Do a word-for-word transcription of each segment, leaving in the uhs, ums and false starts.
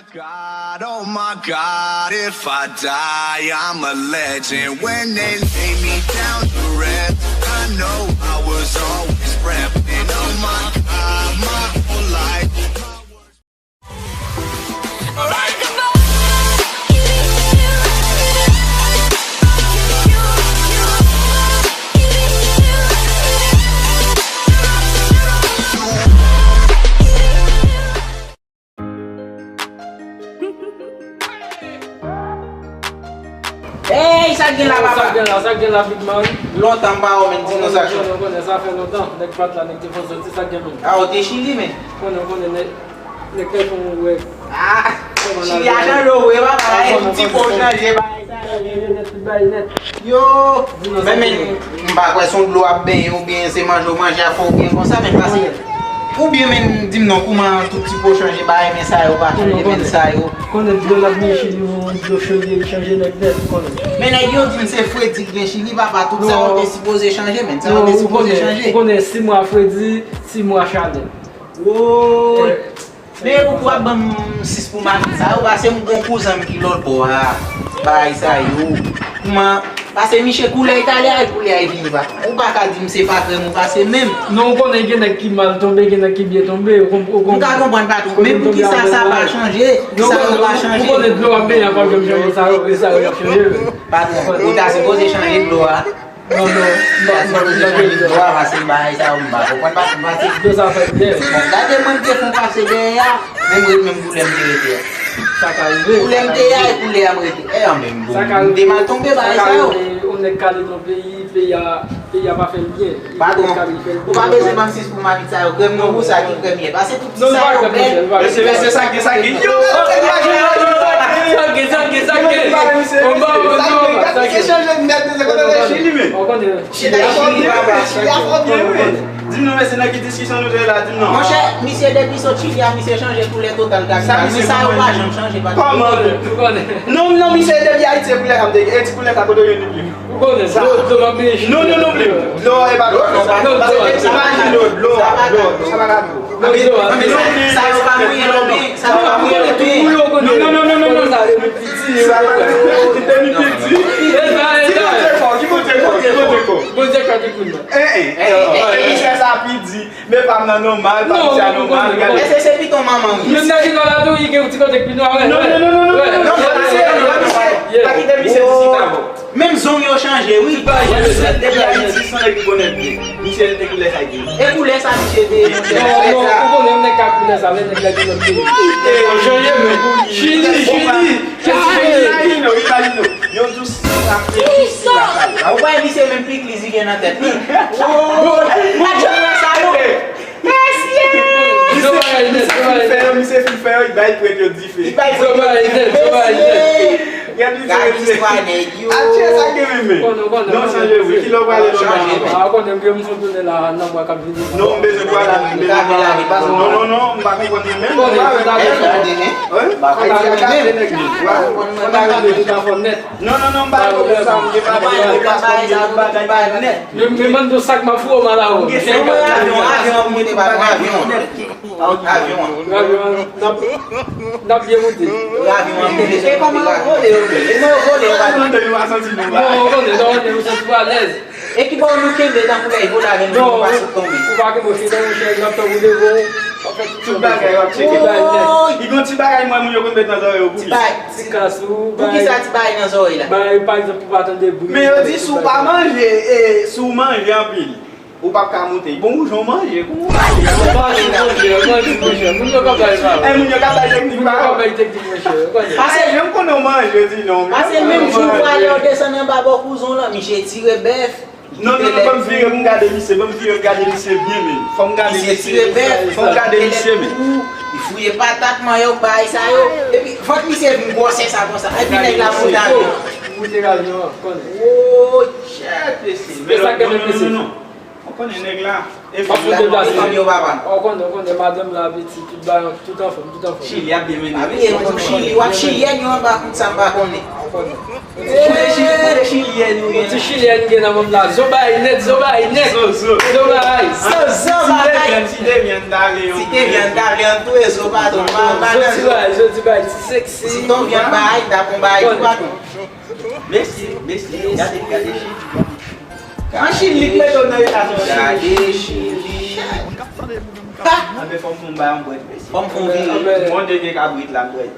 God, oh my God, if I die, I'm a legend. When they lay me down to rest, I know I was always repping. Oh my God, my whole life. Ey, sa k gen la, papa? Sa k gen la, sa k gen la, big man? Lontan m pa wè w, men di nou sa k. Ou konnen, ou konnen, sa fè lontan. Nèg pa t la, nèg te fon soti, sa k gen, men? A, ou te Chili, men. Ou konnen, ou konnen, nèg, nèg te fon wè. A, Chili a chanje w vre, papa. Ey, ti po chanje, bagay sa yo. Chanje nèt, tout bagay nèt. Yo, men, men, m pa kwè se yon dlo w ap benyen oubyen se manje w manje a fè w byen konsa, men pase. Oubyen men di m non, kouman tout ti po chanje bagay, men sa yo pa chanje, men sa yo. Konnen dlo l ap benyen Chili, yon dlo chanje, li chanje nèt nèt, ou konnen. Men nèg yo di m se fredi k gen Chili, papa, tout sa yo te sipoze chanje, men sa yo te sipoze chanje. Ou konnen, si mwa fredi, si mwa chalè. Woy! Men ou pou ap ban m sis pou mami sa yo, pase m gon kouzen m ki lòt bò a, bagay sa yo. Kouman, pase miche koulè Itali a, koulè a vini pa. Ou pa ka di m se pa krèm ou pase menm. Non, ou konnen gen nèg ki mal tonbe, gen nèg ki byen tonbe, ou konp-, ou konp-. M ka konprann patwon, men poukisa sa pa chanje, sa yo pa chanje. Ou konnen dlo ap benyen an p ap janm chanje, sa yo, e sa yo y ap chanje. Patwon, ou ta sipoze chanje dlo a. Non, non, non, non, non, non. Dwa pase bagay sa yo, m pa konprann pa, m pa ti. Dlo sa fè byen. Bon, gade mwen m te fon pase dèyè a, men m ret menm koulè m te rete a. Sa ka rive. Koulè m te ye a e koulè a m rete. E an menm bon. M te mal tonbe bagay sa yo. Yon nèg kale nan peyi, peyi a, peyi a pa fè l byen. Patwon, ou pa bezwen ban m sis pou mamit sa yo, krèm non pou sa ki krèm ye. Pase tout ti sa yo bèl. Mesye, mesye, sa gen, sa gen. Yo, sa gen, sa gen, sa gen. Sa gen, sa gen, sa gen. Misye chanje nèt, mesye, kote l rete Chili, men. Chili a fò byen, men. Chili a fò byen, men. Di m non, mesye, nan ki diskisyon nou te ye la, di m non. Monchè, misye depi sot Chili a, misye chanje koulè total kapital. Men sa yo pa janm chanje, pa. Kòman? Non, non, misye depi Ayiti, e koulè sa m te gen, e ti koulè sa kote w jwenn li? Ou konnen, dlo, dlo pa benyen Chili. Non, non, non, plim. Dlo, e pa dlo, non, pa dlo. Imajine w, dlo, dlo, sa pa ka dlo. Sa yo pa mouye lòbyen, sa yo pa mouye lòbyen. Non, non, non, non, non. Sa pa dlo, depi piti. Ki kote kò, ki kote kò, ki kote kò? Bondye ka te koun nan. Eh, eh, eh, eh, misye sa pi di. Men pa m nan nòmal, pa misye a nòmal, gade. Èske se piton manman w ye? Youn nan ki nò la tou, li gen yon ti kote k pi nwa, wè. Non, non, non, non, non, non, non, pa kite misye, pa kite misye di chita bò. Menm zong yo chanje, wi. Depi Ayiti, se yon nèg ki konnen byen. Misye te koulè sa gen. E koulè sa misye te ye, monchè? Non, non, ou konnen nèg ka koulè sa, men nèg la gen lòt koulè. Chanje, men. Chili, Chili. Imajine w, imajine w. Yon dous sila, dous sila sa yo. Ou wè misye menm pikliz li gen nan tèt li. Ou pa janm wè sa yo. Mesye! Misye fin fè yo, misye fin fè yo, li bay prèt yo dife. Li bay prèt yo dife. Gad misye, misye. Atchè, sa gen menm, men. Non, chanje wi. Kilè w prale lòt la ankò? Non, m bezwen pral la, m bezwen pral la. Non, non, non, m pa konprann li menm. Wi. Non, non, non, m pa gen pwoblèm. Gen pa pwoblèm, gen pa pwoblèm, m pa gen pwoblèm nèt. Men, men, mande sa k m ap foure w mal a ou. Gen se mwen avyon, avyon ap moute pa nou, avyon an. Avyon an. Avyon an, n ap, n ap byen moute. Avyon an moute. E kòman yo vole yo menm? E mwen yo vole yo pa nou. Mande nou pa santi nou la. Non, ou konnen, non, ou santi w alèz. E ki bò nou kenbe tankou lè y vole avè nou, nou pa sot tonbe? Ou pa kenbe w, se nan yon chèz, n ap tann ou leve w, w ap fè tout bagay, w ap tcheke bagay nèt. Li gen yon ti bagay m wè moun yo konn met nan zòrèy yo pou li. Ti kas ou, poukisa ti bagay nan zòrèy la? Bagay, pa egzanp, pou pa tande bri. Men yo di si w pa manje, e, si w manje anpil, ou p ap ka moute. Bon, ou jan w manje, kòman w manje? Ou pa di manje, ou pa di manje. Moun yo ka bay sa. E, moun yo ka bay teknik pa yo. Moun yo ka bay teknik, monchè. Pase, jan m konnen w manje, yo di non. Pase menm jou w prale, w desann anba bò kouzon lan, misye tire bèf. Non, non, non, ban m vire pou m gade misye, ban m vire pou m gade misye byen, men. Fò m gade misye, fò m gade misye, men. Li fouye patat, manyòk, bagay sa yo. Epi, fòk misye vin gwosè sa konsa. Epi nèg la moute avyon. Moute avyon an, konnen. Woy, chèt, mesye. Men sa k gen, mesye. Ou konnen nèg la. E fanm yo, papa. Ou konnen, ou konnen, madanm la, pitit, tout bagay, tout anfòm, tout anfòm. Chili ap byen mennen. Ap byen, Chili, w ap Chili, yo anba kout sa m pa konnen. Ti chilyen nou gen. Ti chilyen gen nan moun la. Zo bay nèt, zo bay nèt. Zo, zo. Zo bay. Zo, zo bagay. Si te vyann, si te vyann, ta vle, si te vyann, ta vle, an touye zo, patwon. Pa, pa nan zo. Zo ti bay, zo ti bay, ti seksi. Si ton vyann bay, ta pon bay, tou, patwon. Mesi, mesi. Gade, gade chili. An chili k mete w nan eta sa. Gade chili. Anben fò m fon bay yon bwèt, mesi. Fò m fon vire. Mwen te gen kabrit la, bwèt.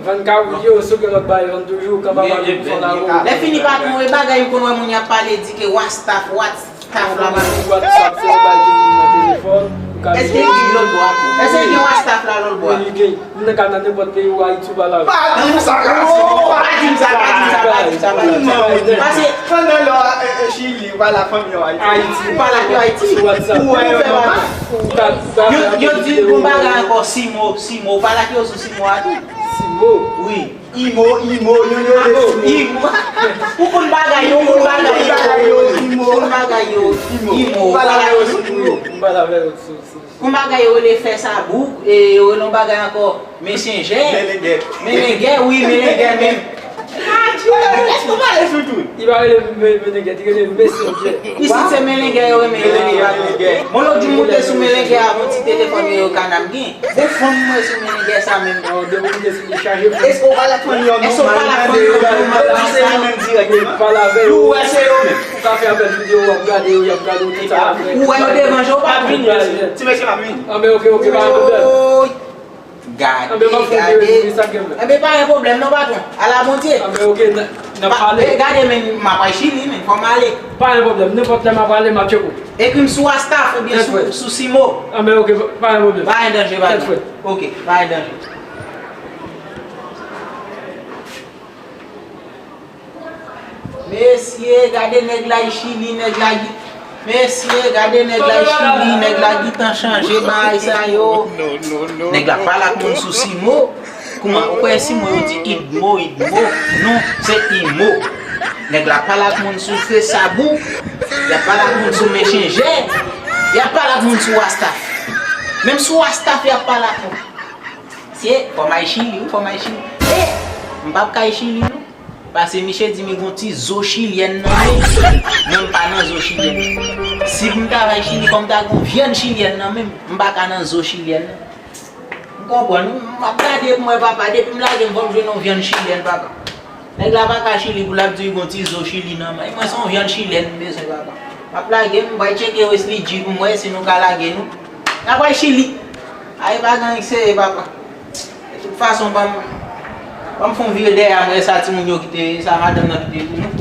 Vann kabrit yo, si w gen lòt bagay, vann toujou, ou kapab ale pou fè la ou. Lè fini patwon, e bagay m konn wè moun y ap pale, di ke WhatsApp, WhatsApp la, WhatsApp, se yon bagay ki vin nan telefòn. Èske li gen lòt bò a tou? Èske li gen WhatsApp la lòt bò a? Wi, li gen. Li nan ka nan nenpòt peyi ou Ayiti ou pa la. Pa di m sa, Kassim, pa di m sa, pa di m sa, pa di m sa, pa di m sa. Paske pandan lè w a, e, e, Chili, ou pa la fanmi ou Ayiti. Ayiti. Ou pa la ki Ayiti. Sou WhatsApp. Ou wè yo nòmal. Ou ka, ou ka fè apèl videyo. Yo, yo di yon bagay ankò, Simo, Simo. Ou pa la ki yo sou Simo a tou. Simo. Wi. Imo, imo, yo, yo, yo, imo. Ou konn bagay yo, ou konn bagay yo. Ou konn bagay yo, imo. Imo. Ou pa la ki yo sou Imo. M pa la avè yo sou, sou, sou. Yon bagay yo rele fè sa bouk, e yo rele yon bagay ankò, messenjè. Melengè. Melengè, wi, melengè menm. Èske w pale sou tout? Li pa rele me-, menengè, li rele messenjè. Isit se melengè yo rele melengè. Melengè. Bon, lòt jou m moute sou melengè a, yon ti telefòn yo, yo kanam gen. Bon, fanm mwen sou melengè sa menm. Èske w pale ak fanmi w nòmal? Èske w pale ak fanmi w nòmal? Yo di se yo menm dirèkteman. Pale avè yo. Yo wè se yo menm. Ou ka fè apèl videyo, w ap gade yo, y ap gade w, tout sa w ap fè. Ou wè yo devan je w, pa vin. Ti mesye m ap vini. Anben, oke, oke, pa gen pwoblèm. Oy. Gade, gade. Anben, m ap fè videyo, sa k gen la. Anben, pa gen pwoblèm non, patwon. Ala Bondye. Anben, oke, n, n ap pale. E, gade, men, m ap al Chili, men, fò m ale. Pa gen pwoblèm, nenpòt lè m ap ale, m ap tcheke w. Ekri m sou WhatsApp oubyen sou, sou Simo. Anben, oke, pa gen pwoblèm. Pa gen danje, patwon. Oke, pa gen danje. Mesye, gade nèg la e Chili, nèg la gi-, mesye, gade nèg la e Chili, nèg la gentan chanje bagay sa yo. Nèg la pale ak moun sou Simo. Kouman, ou kwè Simo yo di Idmo, Idmo? Non, se Imo. Nèg la pale ak moun sou Facebook, y ap pale ak moun sou Messenger, y ap pale ak moun sou WhatsApp. Menm sou WhatsApp, y ap pale ak moun. Se, fò m al Chili, wi, fò m al Chili. E, m p ap ka al Chili, non. Paske misye di m li gon ti zo chilyèn nan men l. Mwen, m pa nan zo chilyèn. Si m ta al Chili, fò m ta gon vyann chilyèn nan men m. M pa ka nan zo chilyèn, non. M konprann, wi. M ap gade pou m wè, papa. Depi m lage m, fò m jwenn yon vyann chilyèn, papa. Nèg la pa ka Chili pou l ap di l gon ti zo Chili nan men l. Mwen, se yon vyann chilyèn m bezwen, papa. M ap lage, m pral tcheke Wesley G pou m wè si nou ka lage nou. N ap al Chili. Ay, pa gen anyen k serye, papa. De tout fason, ban m, ban m fè yon vire dèyè m wè sa timoun yo kite, sa madanm nan kite pou nou.